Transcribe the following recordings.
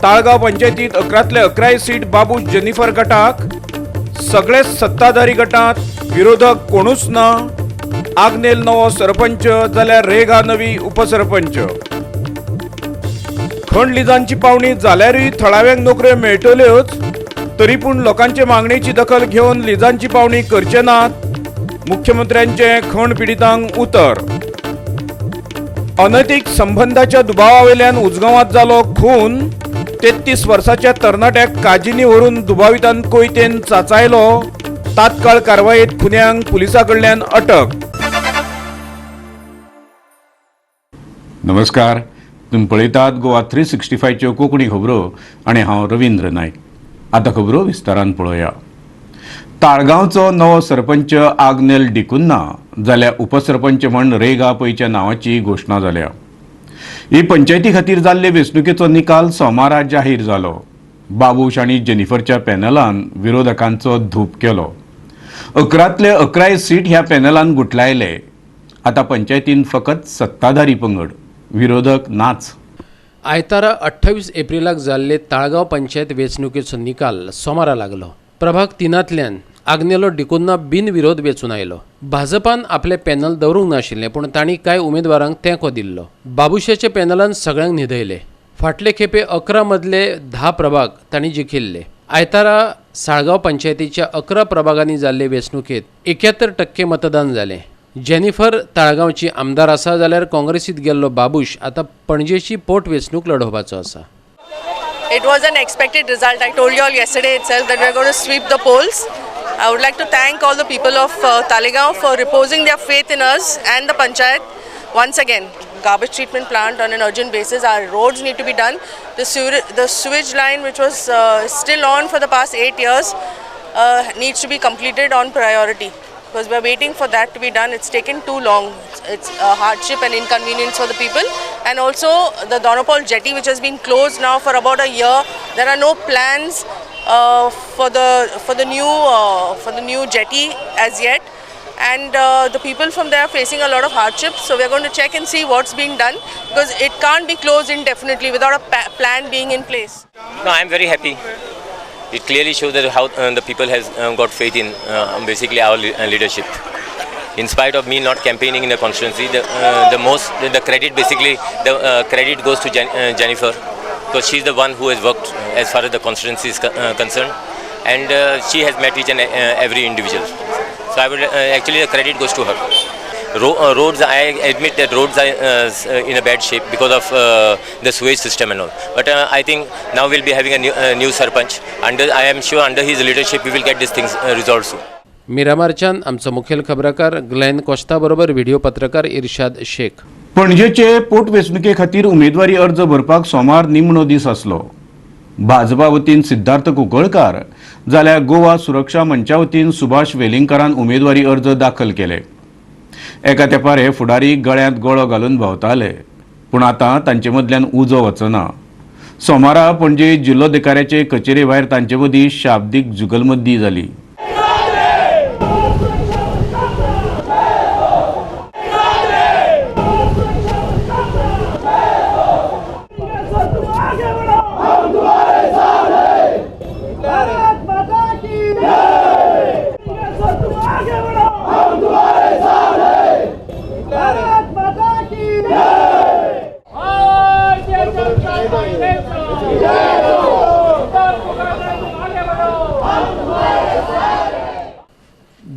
ताळगांव पंचायतीत 11तले 11 seat Babush Jennifer गटाक. सगळेच सत्ताधारी गटात विरोधक कोणूच ना. आग्नेल नवो सरपंच जाल्यार रेगा नवी उपसरपंच. खण लिजांची पावणी जाल्यारूय थळाव्यांक नोकऱ्यो मेळटल्योच, तरी पूण लोकांचे मागणेची दखल घेवन लिजांची पावणी करचे नात, मुख्यमंत्र्यांचे खण पिडितांक उतर. अनैतिक संबंधाच्या दुबावावेल्यान उजगांवात जालो खून. 33 वर्साच्या तरणाट्याक काजींनी व्हरून दुबावितान कोयतेन चाचायलो. तात्काळ कारवायेत खुन्यांक पुलिसां कडल्यान अटक. नमस्कार, तुम्ही पळयतात गोवा 365च्यो कोंकणी खबरो आनी हांव रवींद्र नायक. आतां खबरो विस्तारान पळोवया. ताळगांवचो नवो सरपंच आग्नेल डिकुन्ना जाल्यार उपसरपंच म्हण रेगा पैच्या नांवाची घोशणा जाल्या. ही पंचायती खातीर जाल्ले वेंचणुकेचो निकाल सोमारा जाहीर जालो. बाबूश आनी जेनिफरच्या पॅनलान विरोधकांचो धूप केलो. 11तले 11 सीट ह्या पॅनलान गुटलायले. आतां पंचायतीन फकत सत्ताधारी पंगड, विरोधक नाच. आयतारा 28 एप्रिलाक जाल्ले ताळगांव पंचायत वेंचणुकेचो निकाल सोमारा लागलो. प्रभाग 3तल्यान आग्नेलो डिकुन्ना बिनविरोध वेंचून आयलो. भाजपान आपलें पॅनल दवरूंक नाशिल्लें, पूण तांणी कांय उमेदवारांक तेंको दिल्लो. बाबुशाच्या पॅनलान सगळ्यांक न्हिदयले. फाटले खेपे 11 मदले 10 प्रभाग तांणी जिखिल्ले. आयतारा साळगांव पंचायतीच्या 11 प्रभागांनी जाल्ले वेंचणुकेंत 71% मतदान जालें. जेनिफर ताळगांवची आमदार आसा, जाल्यार काँग्रेसीत गेल्लो बाबूश आतां पणजेची पोट वेंचणूक लढोवपाचो आसा. It was an expected result. I told you all yesterday itself that we are going to sweep the polls. I would like to thank all the people of Taleigao for reposing their faith in us and the panchayat. Once again, garbage treatment plant on an urgent basis. Our roads need to be done. The sewage line, which was still on for the past 8 years, needs to be completed on priority, because we are waiting for that to be done. It's taken too long. It's a hardship and inconvenience for the people. And also the Dona Paula jetty, which has been closed now for about a year. There are no plans for the new jetty as yet. And the people from there are facing a lot of hardships. So we are going to check and see what's being done, because it can't be closed indefinitely without a plan being in place. No, I am very happy. It clearly shows that how the people has got faith in basically our leadership. In spite of me not campaigning in the constituency, the credit basically the credit goes to Jennifer, because she's the one who has worked as far as the constituency is concerned, and she has met each and every individual. So I would actually the credit goes to her. Roads, I admit that roads are in a bad shape because of the sewage system and all. But I think now we'll be having a new sarpanch. I am sure under his leadership we will get these things resolved soon. मिरामारच्यान आमचो मुखेल खबराकार Glenn Costa बरोबर video पत्रकार इर्शाद शेख. पणजेचे पोटवेंचणुके खातीर उमेदवारी अर्ज भरपाक सोमार निमणो दीस आसलो. भाजपा वतीन सिद्धार्थ कुंकळकार जाल्यार गोवा सुरक्षा मंचा वतीन सुभाष वेलिंगकारान उमेदवारी अर्ज दाखल केले. एका तेंपार हे फुडारी गळ्यांत गळो घालून भोंवताले, पूण आतां तांचे मदल्यान उजो वचना. सोमारा पणजे जिल्लोधिकाऱ्याचे कचेरे भायर तांचे मदीं शाब्दीक जुगलबंदी जाली.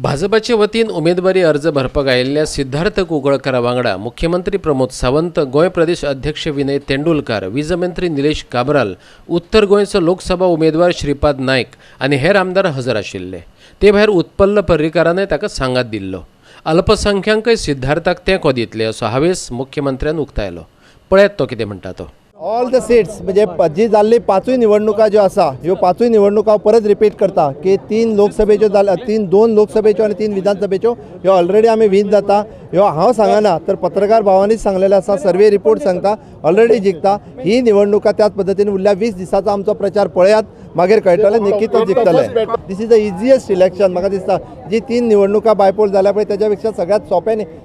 भाजपाचे वतीन उमेदवारी अर्ज भरपाक आयिल्ल्या सिद्धार्थ कुंकळकारा वांगडा मुख्यमंत्री प्रमोद सावंत, गोंय प्रदेश अध्यक्ष विनय तेंडुलकार, वीज मंत्री निलेश काब्राल, उत्तर गोंयचो लोकसभा उमेदवार श्रीपाद नायक आनी हेर आमदार हजर आशिल्ले. ते भायर उत्पल्ल पर्रीकारानय ताका सांगात दिल्लो. अल्पसंख्यांकय सिद्धार्थाक तेंको दितले असो हावेस मुख्यमंत्र्यान उक्तायलो. पळयात तो कितें म्हणटा तो. ऑल the seats म्हणजे जी जाल्ली पांचूय निवडणुका ज्यो आसा ह्यो पांचूय निवडणुका परत रिपीट करता की 3 लोकसभेच्यो जाल्या, 2 लोकसभेच्यो आनी 3 विधानसभेच्यो ह्यो ऑलरेडी आमी वीन जाता. ह्यो हांव सांगना तर पत्रकार भावांनीच सांगलेलें आसा, सर्वे रिपोर्ट सांगता ऑलरेडी जिखता ही निवडणुका. त्याच पद्दतीन उरल्या 20 दिसाचो आमचो प्रचार पळयात, मागीर कळटलें निश्चितच जिखतले. This is the easiest election. म्हाका दिसता जी 3 निवडणुका बायपोल जाल्या पळय त्याच्या पेक्षा सगळ्यात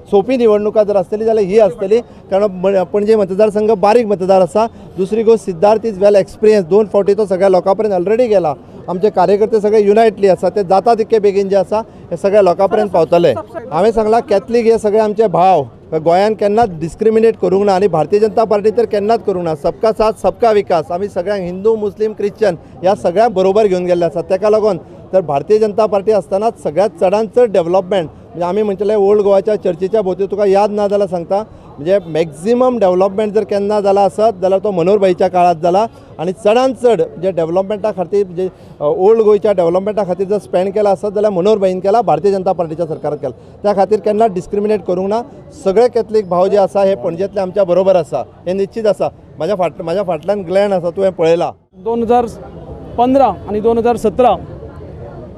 सोंपी निवडणुका जर आसतली जाल्यार ही आसतली, कारण पणजे मतदारसंघ बारीक मतदार आसा. आसा. दुसरी गोश्ट, सिद्धार्थ is well experience, 2 फावटी तो सगळ्या लोकां पर्यंत ऑलरेडी गेला. आमचे कार्यकर्ते सगळे युनायटली आसा, ते जाता तितके बेगीन जे आसा हे सगळ्या लोकां पर्यंत पावतले. हांवें सांगलां कॅथलीक हे सगळे आमचे भाव, गोंयान केन्नाच डिस्क्रिमिनेट करूंक ना आनी भारतीय जनता पार्टी तर केन्नाच करूंक ना. सबका साथ सबका विकास, आमी सगळ्यांक हिंदू मुस्लीम क्रिश्चन ह्या सगळ्यांक बरोबर घेवन गेल्ले आसा. तेका लागून तर भारतीय जनता पार्टी आसतनाच सगळ्यांत चडान चड डेव्हलपमेंट म्हणजे आमी म्हणटले ओल्ड गोवाच्या चर्चीच्या भोंवती तुका याद ना जाल्यार सांगता, म्हणजे मॅक्झिमम डेव्हलपमेंट जर केन्ना जाला आसत जाल्यार तो मनोहर भाईच्या काळांत जाला. आनी चडान चड जे डेव्हलपमेंटा खातीर जे ओल्ड गोंयच्या डेव्हलपमेंटा खातीर जर स्पेंड केला आसत जाल्यार मनोहर भाईन केला, भारतीय जनता पार्टीच्या सरकारान केला. त्या खातीर केन्ना डिस्क्रिमिनेट करूंक ना. सगळे कॅथलीक भाव जे आसा हे पणजेंतले आमच्या बरोबर आसा, हें निश्चीत आसा. म्हाज्या फाटल्यान ग्लॅन आसा, तुवें पळयला. 2015 आनी 2017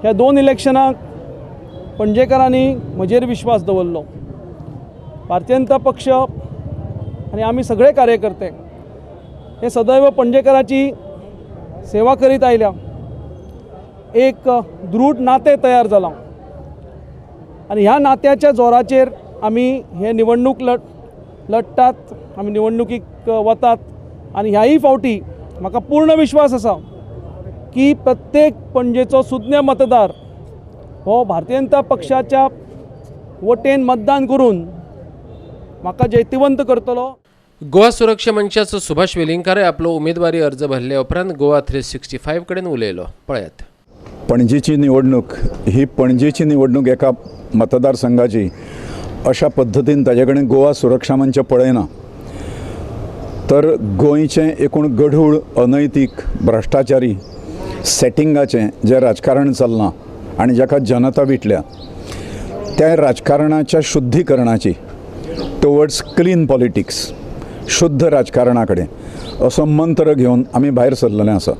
ह्या 2 इलेक्शनाक पणजेकारांनी म्हजेर विश्वास दवरलो. भारतीय जनता पक्ष आनी आमी सगळे कार्यकर्ते हे सदैव पणजेकाराची सेवा करीत आयल्या. एक दृढ नातें तयार जालां आनी ह्या नात्याच्या जोराचेर आमी हे निवडणूक लडटात, आमी निवडणुकीक वतात. आनी ह्याय फावटी म्हाका पूर्ण विश्वास आसा की प्रत्येक पणजेचो सुज्ञ मतदार हो भारतीय जनता पक्षाच्या वटेन मतदान करून म्हाका जैतिवंत करतलो. गोवा सुरक्षा मंचाचो सुभाष वेलिंगकार आपलो उमेदवारी अर्ज भरले उपरांत गोवा 365 कडेन उलयलो, पळयात. पणजीची निवडणूक ही पणजेची निवडणूक एका मतदारसंघाची अशा पद्दतीन ताजे कडेन गोवा सुरक्षा मंच पळयना, तर गोंयचें एकूण गढूळ अनैतीक भ्रश्टाचारी सेटिंगाचें जें राजकारण चल्लां आनी जाका जनता विटल्या त्या राजकारणाच्या शुद्धीकरणाची टुवर्ड्स क्लीन पॉलिटिक्स, शुद्ध राजकारणा कडेन असो मंत्र घेवन आमी भायर सरलेले आसा.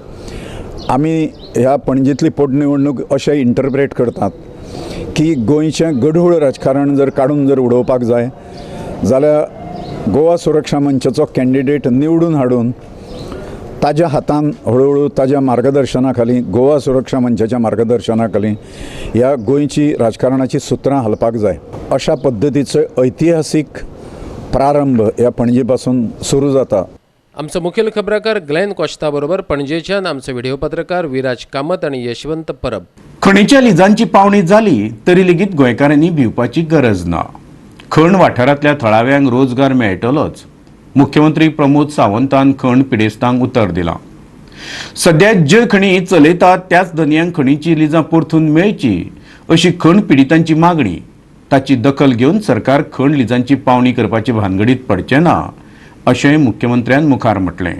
आमी ह्या पणजेंतली पोटनिवडणूक अशें इंटरप्रेट करतात की गोंयचें गढूळ राजकारण जर काडून जर उडोवपाक जाय जाल्यार गोवा सुरक्षा मंचाचो कॅन्डिडेट निवडून हाडून ताज्या हातान हळुहळू ताज्या मार्गदर्शना खाली, गोवा सुरक्षा मंचाच्या मार्गदर्शना खाली ह्या गोंयची राजकारणाची सुत्रां हालपाक जाय. अशा पद्दतीचो ऐतिहासीक प्रारंभ ह्या पणजे पासून सुरू जाता. आमचो मुखेल खबराकार ग्लॅन कोश्ता बरोबर पणजेच्यान आमचो व्हिडिओ पत्रकार विराज कामत आनी यशवंत परब. खणीच्या लिजांची पावणी जाली तरी लेगीत गोंयकारांनी भिवपाची गरज ना. खण वाठारांतल्या थळाव्यांक रोजगार मेळटलोच. मुख्यमंत्री प्रमोद सावंतान खण पिडेस्तांक उतर दिलां. सद्या ज्यो खणी चलयतात त्याच धनयांक खणीची लिजां परतून मेळची अशी खण पिडितांची मागणी. ताची दखल घेवन सरकार खण लिजांची पावणी करपाची भानगडीत पडचें ना अशें मुख्यमंत्र्यान मुखार म्हटलें.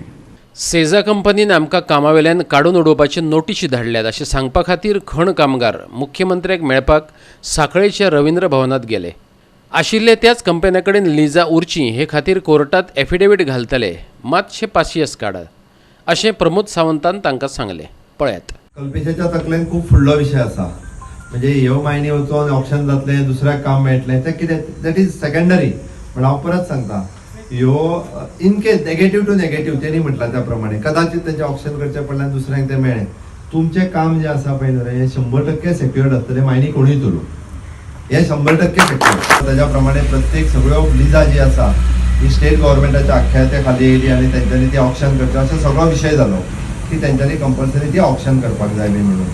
सेजा कंपनीन आमकां कामावेल्यान काडून उडोवपाची नोटिशी धाडल्यात अशें सांगपा खातीर खण कामगार मुख्यमंत्र्याक मेळपाक साखळेच्या रवींद्र भवनांत गेले. आशिल्ले त्याच कंपन्या कडेन लिजां उरचीं हे खातीर कोर्टात एफिडेवीट घालतले, मातशें पासियेंस काडात अशें प्रमोद सावंतान तांकां सांगलें. पळयात. कल्पेशाच्या तकलेन खूब फुडलो विशय आसा, म्हणजे ह्यो मायनी वचोन ऑप्शन जातलें, दुसऱ्याक काम मेळटलें, तें कितें that is secondary. पण हांव परत सांगता, ह्यो in case negative to negative तेणी म्हटलां त्या प्रमाणे कदाचित तेंचें ऑप्शन करचें पडलें आनी दुसऱ्यांक तें मेळ्ळें, तुमचें काम जें आसा पळय न्हू हें 100% सेक्युअर्ड आसतलें. मायनी कोणूय चलूं, हें 100% सेक्युअर्ड. ताज्या प्रमाणे प्रत्येक सगळ्यो लिजां जी आसा ही स्टेट गव्हर्मेंटाच्या अख्याते खाली येयली आनी तेंच्यांनी ती ऑप्शन करचें अशें सगळो विशय जालो की तेंच्यांनी कंपल्सरी ती ऑप्शन करपाक जाय बी म्हणून.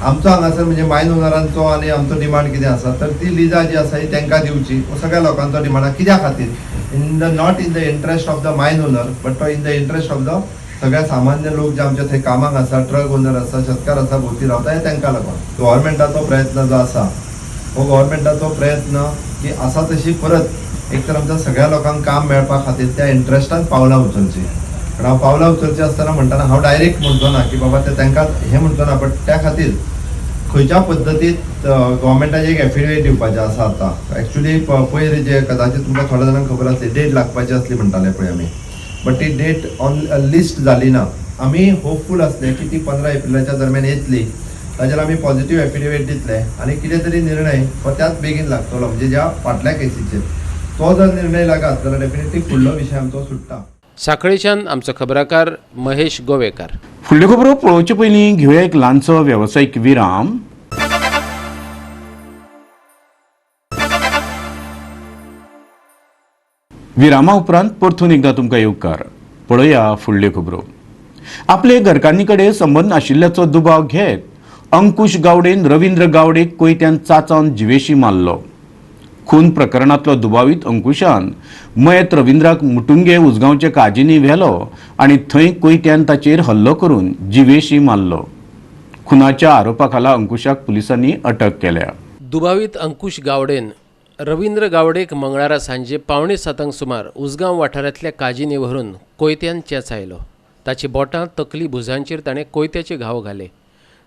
आमचो हांगासर म्हणजे मायन ओनरांचो आनी आमचो डिमांड कितें आसा तर ती लिजां जी आसा ही तांकां दिवची, सगळ्या लोकांचो डिमांड आसा. कित्या खातीर? In the not in the interest of the mine owner but in the interest of the सगळ्या सामान्य लोक जे आमच्या थंय कामाक आसा, ट्रक ओनर आसा, शेतकार आसा, भोवती रावता, हे तांकां लागून गव्हर्मेंटाचो प्रयत्न जो आसा हो गव्हर्मेंटाचो प्रयत्न की आसा तशी परत एक तर आमच्या सगळ्या लोकांक काम मेळपा खातीर त्या इंट्रस्टान पावलां उचलचीं. पण हांव पावलां उचलचीं आसतना म्हणटना हांव डायरेक्ट म्हणचो ना की बाबा ते तांकां हें म्हणचो ना, बट त्या खातीर खंयच्या पद्दतीत गव्हर्मेंटाचे एक एफिडेवीट दिवपाचें आसा. आतां एक्चुली पयर जे कदाचित तुमकां थोड्या जाणांक खबर आसली, डेट लागपाची आसली म्हणटाले पळय आमी, बट ती डेट ऑन लिस्ट जाली ना. आमी होपफूल आसले की ती 15 एप्रिलाच्या दरम्यान येतली, ताजेर आमी पॉझिटिव्ह एफिडेवीट दितले आनी कितें तरी निर्णय हो त्याच बेगीन लागतलो, म्हणजे ज्या फाटल्या केसीचेर तो जर निर्णय लागत जाल्यार डेफिनेटली फुडलो विशय आमचो सुट्टा. साखळेच्यान आमचो खबराकार महेश गोवेकार. फुडल्यो खबरो पळोवचे पयलीं घेवया एक ल्हानसो वेवसायीक विराम. विरामा उपरांत परतून एकदां तुमकां येवकार. पळोवया फुडल्यो खबरो. आपले घरकान्नी कडेन संबंद आशिल्ल्याचो दुबाव घेत अंकुश गावडेन रवींद्र गावडेक कोयत्यान चांचावन जिवेशी मारलो. खून प्रकरणांतलो दुबावीत अंकुशान मयत रवींद्राक मुटुंगे उसगांवच्या काजींनी व्हेलो आनी थंय कोयत्यान ताचेर हल्लो करून जिवेशी मारलो. खुनाच्या आरोपा खाला अंकुशाक पुलिसांनी अटक केल्या. दुबावीत अंकुश गावडेन रवींद्र गावडेक मंगळारा सांजे 6:45 सुमार उसगांव वाठारांतल्या काजींनी व्हरून कोयत्यान चेंच आयलो. ताची बोटां, तकली, भुजांचेर ताणें कोयत्याचे घाव घाले.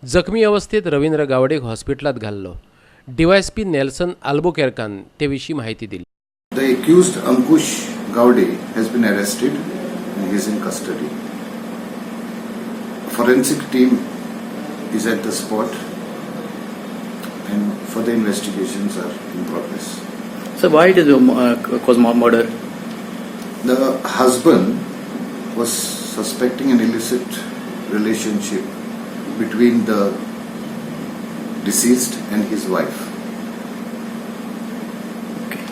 जखमी अवस्थेत रवींद्र गावडेक हॉस्पिटलांत घाल्लो. डीवायएसपी नेल्सन आल्बुकेर्कान ते विशीं म्हायती दिली. The accused Ankush Gawde has been arrested and he is in custody. A forensic team is at the spot and further investigations are in progress. So why it is cause murder? The husband was suspecting an illicit relationship between the deceased and his wife. Okay.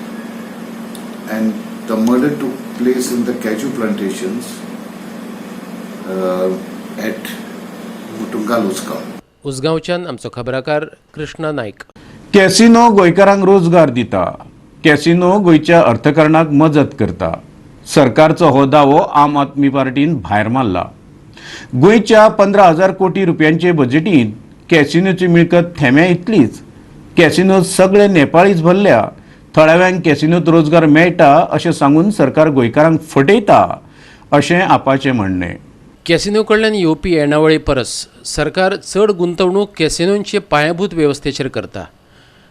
And the murder took place in the cashew plantations at Mutungal, Usgaon. उसगांवच्यान आमचो खबराकार Krishna Naik. Casino गोंयकारांक रोजगार दिता. Casino गोंयच्या अर्थकारणाक मजत करता. सरकारचो हो दावो आम आदमी पार्टीन भायर मारला. गोंयच्या 15,000 कोटी रुपयांचे बजेटींत कॅसिनोची मिळकत थेंब्या इतलीच. कॅसिनो सगळे नेपाळीच भरल्या. थळाव्यांक कॅसिनोत रोजगार मेळटा अशें सांगून सरकार गोंयकारांक फटयता अशें आपाचें म्हणणें. कॅसिनो कडल्यान येवपी येणावळी परस सरकार चड गुंतवणूक कॅसिनोंचे पायाभूत वेवस्थेचेर करता.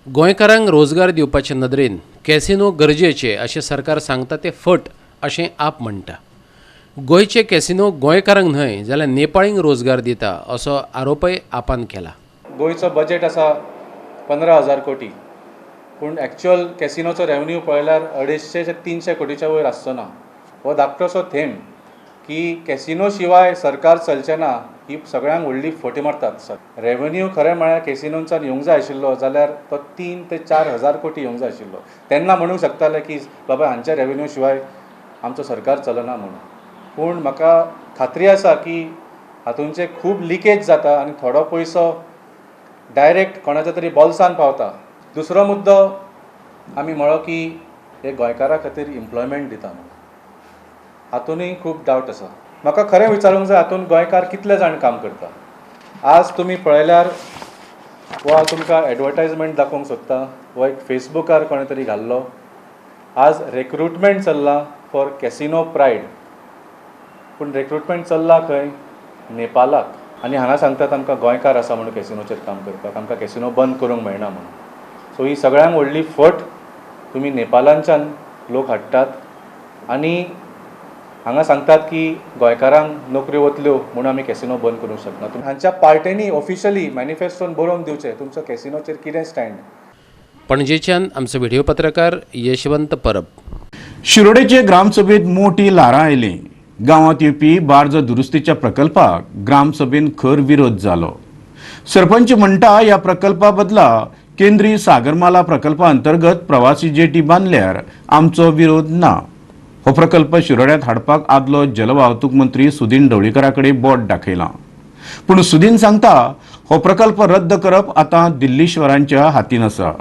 गोंयकारांक रोजगार दिवपाचे नदरेन कॅसिनो गरजेचे अशें सरकार सांगता ते फट अशें आप म्हणटा. गोंयचे कॅसिनो गोंयकारांक न्हय जाल्यार नेपाळींक रोजगार दिता असो आरोपय आपान केला. गोंयचो बजेट आसा 15,000 कोटी, पूण एक्चुअल कॅसिनोचो रेवन्यू पळयल्यार 250 ते 300 कोटीच्या वयर आसचो ना. हो धाकटोसो थेंब की कॅसिनो शिवाय सरकार चलचें ना ही सगळ्यांक व्हडली फटी मारतात. सर, रेवन्यू खरें म्हळ्यार कॅसिनोंच्यान येवंक जाय आशिल्लो जाल्यार तो 3 ते 4 हजार कोटी येवंक जाय आशिल्लो. तेन्ना म्हणूंक शकताले की बाबा हांच्या रेवन्यू शिवाय आमचो सरकार चलना म्हणून. पूण म्हाका खात्री आसा की हातूंचे खूब लिकेज जाता आनी थोडो पयसो डायरेक्ट कोणाच्या तरी बोल्सान पावता. दुसरो मुद्दो आमी म्हळो की हे गोंयकारा खातीर एम्प्लॉयमेंट दिता म्हणून, हातूनय खूब डावट आसा. म्हाका खरें विचारूंक जाय हातून गोंयकार कितले जाण काम करता. आज तुमी पळयल्यार हो तुमकां एडवर्टायजमेंट दाखोवंक सोदता, हो एक फेसबुकार कोणें तरी घाल्लो. आज रेक्रुटमेंट चल्लां फॉर कॅसिनो प्रायड, पूण रेक्रुटमेंट चल्लां खंय? नेपालाक. आनी हांगा सांगतात आमकां गोंयकार आसा म्हणून कॅसिनोचेर काम करपाक, आमकां कॅसिनो बंद करूंक मेळना म्हणून. सो ही सगळ्यांक व्हडली फट. तुमी नेपालांच्यान लोक हाडटात आनी हांगा सांगतात की गोंयकारांक नोकऱ्यो वतल्यो म्हणून आमी कॅसिनो बंद करूंक शकना. हांच्या पार्ट्यांनी ऑफिशियली मॅनिफेस्टोन बरोवन दिवचें तुमचो कॅसिनोचेर कितें स्टँड. पणजेच्यान आमचो व्हिडिओ पत्रकार यशवंत परब. शिरोडेचे ग्रामसभेत मोठी ल्हारां आयलीं. गांवांत येवपी बार्ज दुरुस्तीच्या प्रकल्पाक ग्रामसभेन खर विरोध जालो. सरपंच म्हणटा ह्या प्रकल्पा बदला केंद्रीय सागरमाला प्रकल्पा अंतर्गत प्रवासी जेटी बांदल्यार आमचो विरोध ना. हो प्रकल्प शिरोड्यांत हाडपाक आदलो जलवाहतूक मंत्री सुदीन ढवळीकरा कडेन बोट दाखयलां. पूण सुदीन सांगता हो प्रकल्प रद्द करप आतां दिल्लीश्वरांच्या हातीन आसा.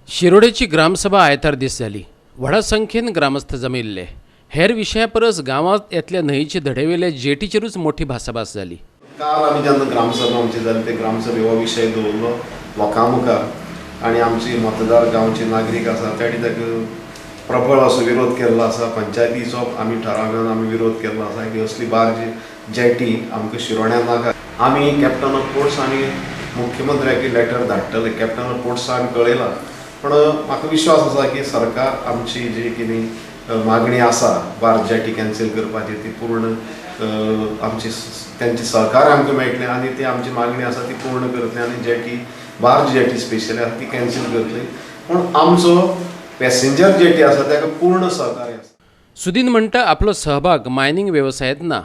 शिरोडेची ग्रामसभा आयतार दीस जाली. व्हडा संख्येन ग्रामस्थ जमिल्ले. हेर विशया परस गांवांत येतल्या न्हंयचे धडेवेले जेटीचेरूच मोठी भासाभास जाली. काल आमी जेन्ना ग्रामसभा आमची जाली ते ग्रामसभे हो विशय दवरलो लोकां मुखार आनी आमची मतदार गांवचे नागरीक आसा ताणी ताका प्रबळ असो विरोध केल्लो आसा. पंचायतीचो आमी ठराव घेवन आमी विरोध केल्लो आसा की असली बार्ज जेटी आमकां शिरोड्यां नाका. आमी कॅप्टन ऑफ पोर्ट्स आनी मुख्यमंत्र्याक लेटर धाडटले. कॅप्टन ऑफ पोर्ट्साक आमी कळयलां, पूण म्हाका विश्वास आसा की सरकार आमची जी कितें मागणी आसा बार्ज जेटी कॅन्सील करपाची ती पूर्ण आमची तेंचे सहकार्य आमकां मेळटलें आनी ती आमची मागणी आसा ती पूर्ण करतली आनी जेटी बार्ज जेटी स्पेशली आसा ती कॅन्सील करतली. पूण आमचो पॅसेंजर जेटी आसा ताका पूर्ण सहकार्य आसा. सुदीन म्हणटा आपलो सहभाग मायनिंग वेवसायांत ना.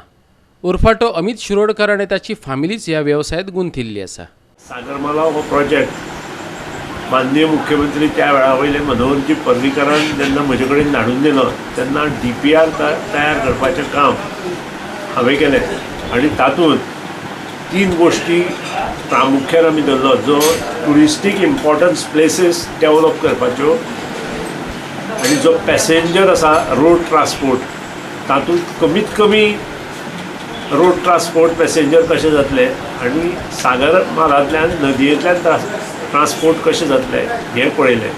उरफाटो अमित शिरोडकर आनी ताची फामिलीच ह्या वेवसायांत गुंथिल्ली आसा. सागरमाला हो प्रोजेक्ट माननीय मुख्यमंत्री त्या वेळा वयले मनोहरजी पर्रीकरान जेन्ना म्हजे कडेन धाडून दिलो तेन्ना DPR तयार करपाचें काम हांवें केलें आनी तातूंत 3 गोष्टी प्रामुख्यान आमी धरलो, जो ट्युरिस्टीक इम्पॉर्टन्स प्लेसीस डेवलप करपाच्यो आनी जो पॅसेंजर आसा रोड ट्रान्सपोर्ट तातूंत कमीत कमी रोड ट्रान्सपोर्ट पॅसेंजर कशें जातले आनी सागर म्हालांतल्यान नदयेंतल्यान ट्रान्सपोर्ट कशें जातलें हें पळयलें.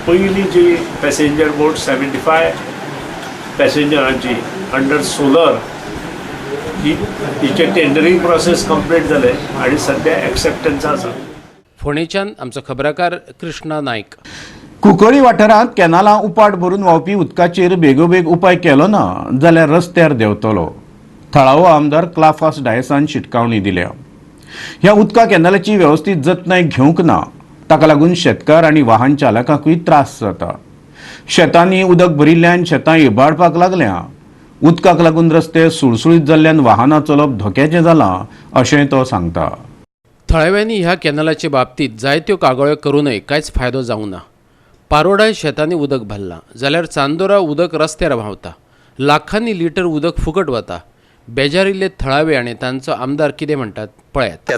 पयली जी पॅसेंजर बोट 75 पॅसेंजरांची अंडर सोलर ही तिचें टेंडरींग प्रोसेस कंप्लीट जालें आनी सद्या एक्सेप्टन्स आसा. फोंडेच्यान आमचो खबराकार कृष्णा नायक. कुंकळी वाठारांत कॅनालां उपाट भरून व्हांवपी उदकाचेर बेगोबेग उपाय केलो ना जाल्यार रस्त्यार देंवतलो. थळावो आमदार क्लाफास डायसान शिटकावणी दिल्या. ह्या उदका कॅनालाची वेवस्थीत जतनाय घेवंक ना, ताका लागून शेतकार आनी वाहन चालकांकूय त्रास जाता. शेतांनी उदक भरिल्ल्यान शेतां इबाडपाक लागल्या. उदकाक लागून रस्ते सुळसुळीत जाल्ल्यान वाहनां चलोवप धोक्याचें जालां अशें तो सांगता. थळाव्यांनी ह्या कॅनलाचे बाबतींत जायत्यो कागाळ्यो करूनय कांयच फायदो जावंक ना. पारोडाय शेतांनी उदक भरलां जाल्यार चांदोरा उदक रस्त्यार व्हांवता. लाखांनी लिटर उदक फुकट वता. बेजारिल्ले थळावे आनी तांचो आमदार कितें म्हणटात पळयात.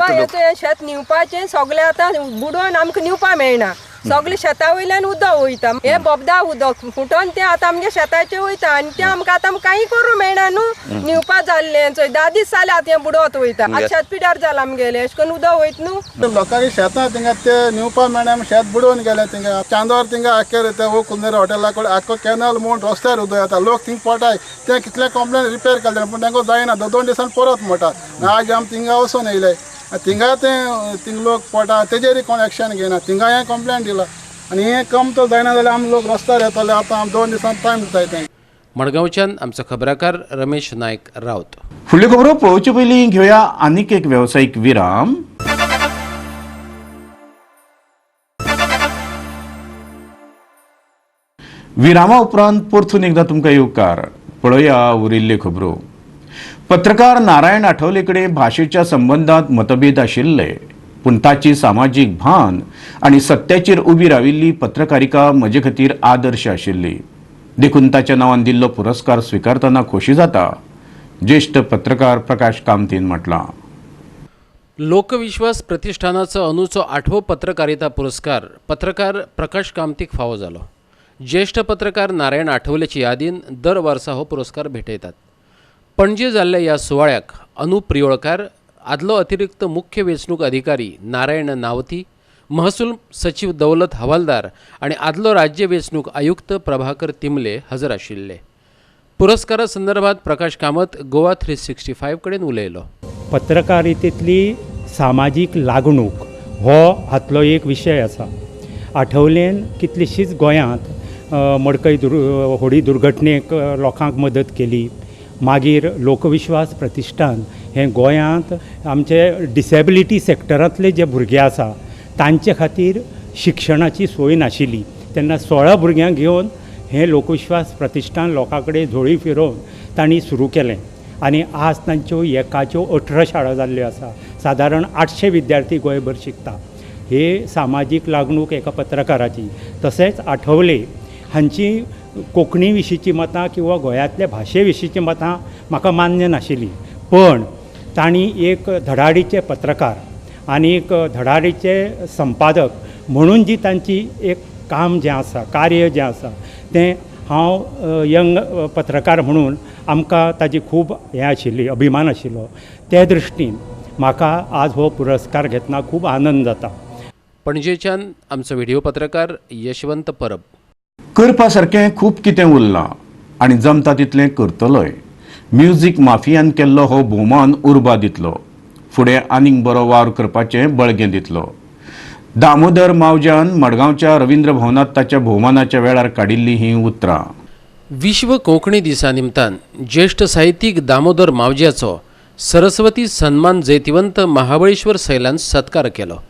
शेत निवपाचें सगळें आतां बुडोवन आमकां निवपा मेळना. सगळें शेता वयल्यान उदक वयता, हें बोबदा उदक फुटोन तें आतां आमगे शेताचें वयता आनी तें आमकां आतां कांय करूं मेळना न्हू. निवपा जाल्लें चोय 10 दीस जाले आतां हें बुडत वयता. आतां शेत पिड्यार जालां आमगेलें, अशें करून उदक वयता न्हू. लोकांनी शेतां थिंगा ते निवपा मेळना, शेत बुडोवन गेलें थिंगा. चांदोर थिंगा आख्खे ते वो कुंदेर हॉटेला कडेन आख्खो कॅनल म्हूण रस्त्यार उदक येता. लोक थिंग पोटाय ते कितले कंप्लेन रिपेर केले पूण तांकां जायना, 2 दिसान परत मोटा. आज आमी थिंगा वचून येयले, थिंगा ते थिंग लोक पोटा तेजेर कोण एक्शन घेयना. थिंगा हें कंप्लेन दिला आनी हें कम तो जायना जाल्यार आमी लोक रस्त्यार येतले. आतां आमी 2 दिसान टायम दिताय तें. मडगांवच्यान आमचो खबराकार रमेश नायक रावत. फुडल्यो खबरो पळोवचे पयलीं घेवया आनीक एक वेवसायीक विराम. विरामा उपरांत परतून एकदां तुमकां येवकार. पळोवया उरिल्ल्यो खबरो. पत्रकार नारायण आठवले कडेन भाशेच्या संबंदांत मतभेद आशिल्ले, पूण ताची सामाजीक भान आनी सत्याचेर उबी राविल्ली पत्रकारिका म्हजे खातीर आदर्श आशिल्ली. देखून ताच्या नांवान दिल्लो पुरस्कार स्विकारतना खोशी जाता, ज्येष्ठ पत्रकार प्रकाश कामतीन म्हटलां. लोकविश्वास प्रतिष्ठानाचो अंदूचो 8वो पत्रकारिता पुरस्कार पत्रकार प्रकाश कामतीक फावो जालो. ज्येष्ठ पत्रकार नारायण आठवलेची यादीन दर वर्सा हो पुरस्कार भेटयतात. पणजे जाल्ल्या ह्या सुवाळ्याक अनुप प्रियोळकार, आदलो अतिरिक्त मुख्य वेंचणूक अधिकारी नारायण नावती, महसूल सचीव दौलत हवालदार आनी आदलो राज्य वेंचणूक आयुक्त प्रभाकर तिमले हजर आशिल्ले. पुरस्कारा संदर्भात प्रकाश कामत गोवा 365 कडेन उलयलो. पत्रकारितेंतली सामाजीक लागणूक हो हातलो एक विशय आसा. आठवलेन कितलीशीच गोंयांत मडकय होडी दुर्घटनेक लोकांक मदत केली. मागीर लोकविश्वास प्रतिष्ठान हें गोंयांत आमचे डिसेबिलिटी सेक्टरांतले जे भुरगे आसा तांचे खातीर शिक्षणाची सोय नाशिल्ली तेन्ना 16 भुरग्यांक घेवन हें लोकविश्वास प्रतिष्ठान लोकां कडेन झोळी फिरोवन तांणी सुरू केलें आनी आज तांच्यो एकाच्यो 18 शाळा जाल्ल्यो आसा. सादारण 800 विद्यार्थी गोंयभर शिकता. हे सामाजीक लागणूक एका पत्रकाराची. तशेंच आठवले हांची कोंकणी विशींची मतां किंवा गोंयांतल्या भाशे विशींची मतां म्हाका मान्य नाशिल्लीं, पण तांणी एक धडाडीचे पत्रकार आनी एक धडाडीचे संपादक म्हणून जी तांची एक काम जें आसा, कार्य जें आसा तें हांव यंग पत्रकार म्हणून आमकां ताजी खूब हें आशिल्ली, अभिमान आशिल्लो. ते दृश्टीन म्हाका आज हो पुरस्कार घेतना खूब आनंद जाता. पणजेच्यान आमचो व्हिडिओ पत्रकार यशवंत परब. करपा सारकें खूब कितें उरलां आनी जमता तितलें करतलोय. म्युजीक माफियान केल्लो हो भोवमान उर्बा दितलो, फुडें आनीक बरो वावर करपाचें बळगें दितलो. दामोदर मावज्यान मडगांवच्या रवींद्र भवनांत ताच्या भोवमानाच्या वेळार काडिल्लीं हीं उतरां. विश्व कोंकणी दिसा निमतान ज्येष्ठ साहित्यीक दामोदर मावज्याचो सरस्वती सन्मान जैतिवंत महाबळेश्वर सैलान सत्कार केलो.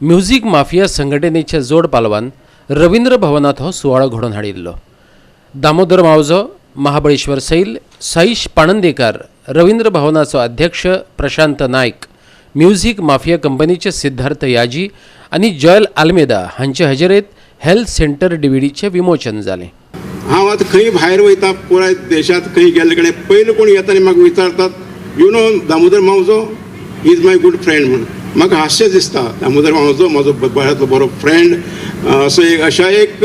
म्युजीक माफिया संघटनेच्या जोड पालवान रवींद्र भवनांत हो सुवाळो घडोवन हाडिल्लो. दामोदर मावजो, महाबळेश्वर सैल, साईश पाणंदेकार, रवींद्र भवनाचो अध्यक्ष प्रशांत नायक, म्युजीक माफिया कंपनीचे सिद्धार्थ याजी आनी जॉयल आल्मेदा हांचे हजेरेत हेल्थ सेंटर डीव्हीडीचें विमोचन जालें. हांव आतां खंय भायर वयता, पुराय देशांत खंय गेल्ले कडेन पयलीं कोण येता आनी म्हाका विचारतात, you know Damodar Mauzo is my good friend म्हूण. म्हाका हास्य दिसता, दामोदर मावजो म्हजो बऱ्यांतलो बरो फ्रेंड. असो एक अशा एक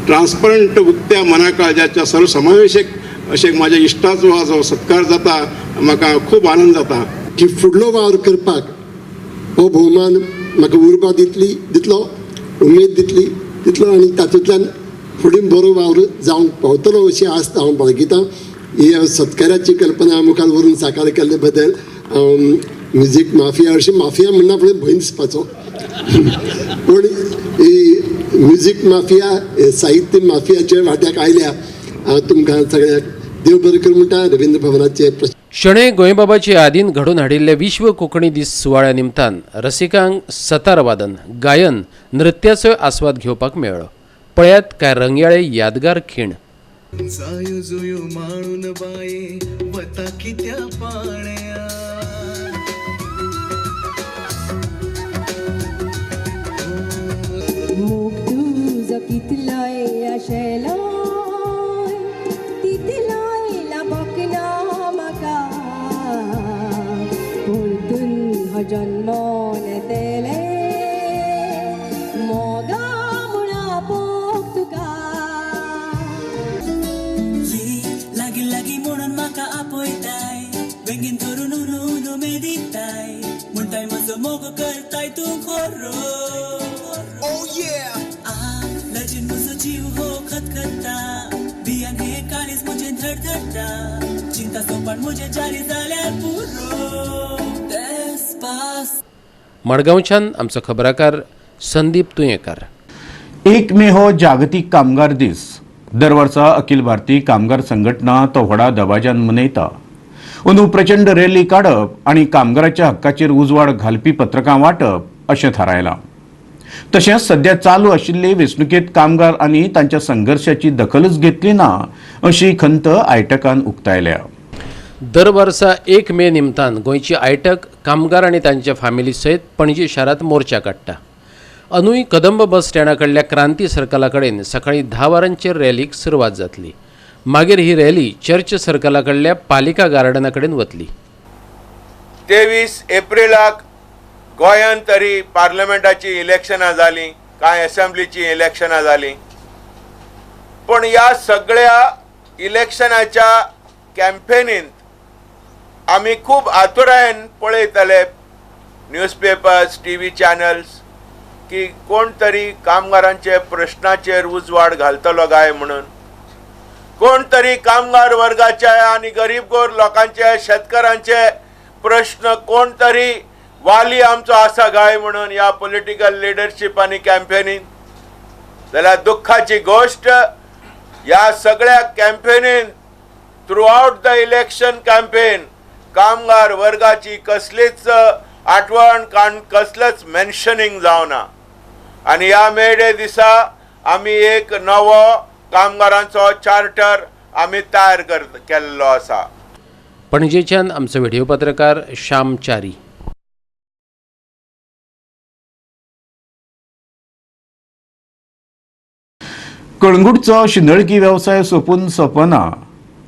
ट्रान्सपरंट उक्त्या मना काळजाच्या सर्वसमावेशक अशें म्हाज्या इश्टाचो जो सत्कार जाता म्हाका खूब आनंद जाता. की फुडलो वावर करपाक हो भोवमान म्हाका उर्बा दितलो, उमेद दितली तितलो आनी तातूंतल्यान फुडें बरो वावर जावंक पावतलो अशी आस्त हांव बाळगितां. ही सत्काराची कल्पना मुखार व्हरून साकार केल्ले बद्दल म्युजीक माफिया अशी माफिया म्हणना फुडें भंय दिसपाचो, पूण ही म्युजीक माफिया साहित्य माफियाच्या वाट्याक आयल्या. हांव तुमकां सगळ्यांक देव बरें करूं म्हणटा. रवींद्र भवनाचे शणै गोंयबाबाचे यादीन घडोवन हाडिल्ले विश्व कोंकणी दीस सुवाळ्या निमतान रसिकांक सतार वादन, गायन, नृत्याचो आस्वाद घेवपाक मेळ्ळो. पळयात काय रंगयाळे यादगार खीण. जायो जुयो माळून बाये वता कित्या पाण्या, मोग तुजो कितलोय आशेलो तितलोय लाबक ना म्हाका, परतून हो जन्मोन येतले मोगा म्हूण आपोवंक तुका. लागी लागी म्हणून म्हाका आपयताय, बेगीन धरून उरून उमेदीताय, म्हणटाय म्हजो मोग करताय तूं खरो. लजीन म्हजो जीव हो खतखत्ता, बियान हे काळीज म्हजें धडधडटा, चिंता सोंपान म्हजें जारी जाल्यार पुरो. मडगांवच्यान आमचो खबराकार संदीप तुयेंकार. 1 मे हो जागतीक कामगार दीस. दर वर्सा अखिल भारतीय कामगार संघटना तो व्हडा दबाज्यान मनयता. अंदू प्रचंड रॅली काडप आनी कामगाराच्या हक्काचेर उजवाड घालपी पत्रकां वांटप अशें थारायलां. तशेंच सध्या चालू आशिल्ले वेंचणुकेंत कामगार आनी तांच्या संघर्शाची दखलच घेतली ना अशी खंत आयटकान उक्तायल्या. दर वर्सा 1 मे निमतान गोंयची आयटक कामगार आनी तांच्या फामिली सयत पणजी शारांत मोर्चा काडटा. अंदूय कदंब बस स्टँडा कडल्या क्रांती सर्कला कडेन सकाळीं 10 वरांचेर रॅलीक सुरवात जातली. मागीर ही रॅली चर्च सर्कला कडल्या पालिका गार्डना कडेन वतली. 23 एप्रिलाक गोंयांत तरी पार्लमेंटाची इलेक्शनां जालीं, कांय एसेंब्लीची इलेक्शनां जालीं, पूण ह्या सगळ्या इलेक्शनाच्या कॅम्पेनींत आमी खूब आतुरायेन पळयताले न्यूजपेपर्स, टीव्ही चॅनल्स की कोण तरी कामगारांचे प्रश्नाचेर उजवाड घालतलो काय म्हणून, कोण तरी कामगार वर्गाच्या आनी गरीब गोर लोकांचे, शेतकारांचे प्रश्न कोण तरी वाली आमचो आसा काय म्हणून ह्या पॉलिटिकल लिडरशीप आनी कॅम्पेनीन. जाल्यार दुख्खाची गोश्ट, ह्या सगळ्या कॅम्पेनीन throughout the election campaign कामगार वर्गाची कसलीच आठवण, कसलेच मेन्शनिंग जावना. आनी ह्या मे डे दिसा आमी एक नवो कामगारांचो चार्टर आमी तयार केल्लो आसा. पणजेच्यान आमचो व्हिडिओ पत्रकार श्याम च्यारी. कळंगूटचो शिंदळकी वेवसाय सोंपून सोंपना,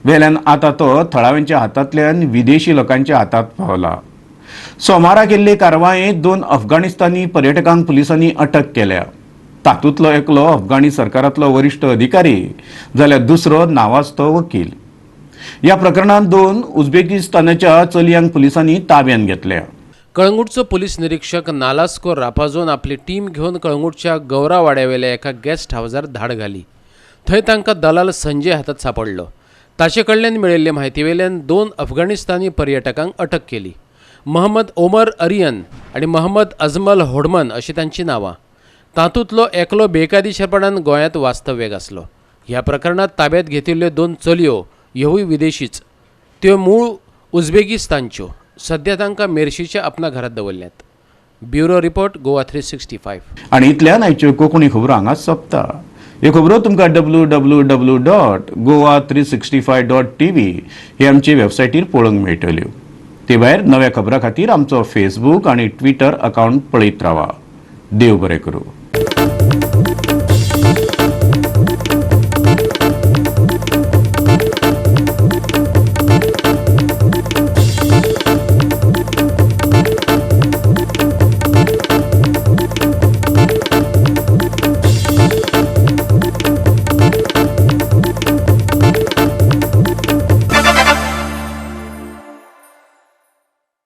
वेल्यान आतां तो थळाव्यांच्या हातांतल्यान विदेशी लोकांच्या हातांत पावला. सोमारा केल्ले कारवायेंत 2 अफगाणिस्तानी पर्यटकांक पुलिसांनी अटक केल्या. तातूंतलो एकलो अफगाणी सरकारांतलो वरिश्ठ अधिकारी जाल्यार दुसरो नावाजतो वकील. ह्या प्रकरणांत 2 उझबेकिस्तानाच्या चलयांक पुलिसांनी ताब्यांत घेतल्या. कळंगूटचो पुलीस निरीक्षक नालास्को रापाझोन आपली टीम घेवन कळंगूटच्या गौरावाड्यावेल्या एका गेस्ट हावजार धाड घाली. थंय तांकां दलाल संजय हातांत सांपडलो. ताचे कडल्यान मेळिल्ले म्हायतीवेल्यान 2 अफगाणिस्तानी पर्यटकांक अटक केली. मोहम्मद ओमर अरियन आनी मोहम्मद अजमल होडमन अशी तांची नांवां. तातूंतलो एकलो बेकायदेशीरपणान गोंयांत वास्तव्याक आसलो. ह्या प्रकरणांत ताब्यांत घेतिल्ल्यो 2 चलयो ह्योय विदेशीच. त्यो मूळ उझबेकिस्तानच्यो. सध्या तांकां मेर्शीच्या आपणा घरांत दवरल्यात. Bureau report, Goa 365. आनी इतल्यान आयच्यो कोंकणी खबरो हांगा सोंपता. ह्यो खबरो तुमकां www.goa365.tv हे आमचे वेबसायटीर पळोवंक मेळटल्यो. ते भायर नव्या खबरां खातीर आमचो फेसबूक आनी ट्विटर अकावंट पळयत रावा. देव बरें करूं.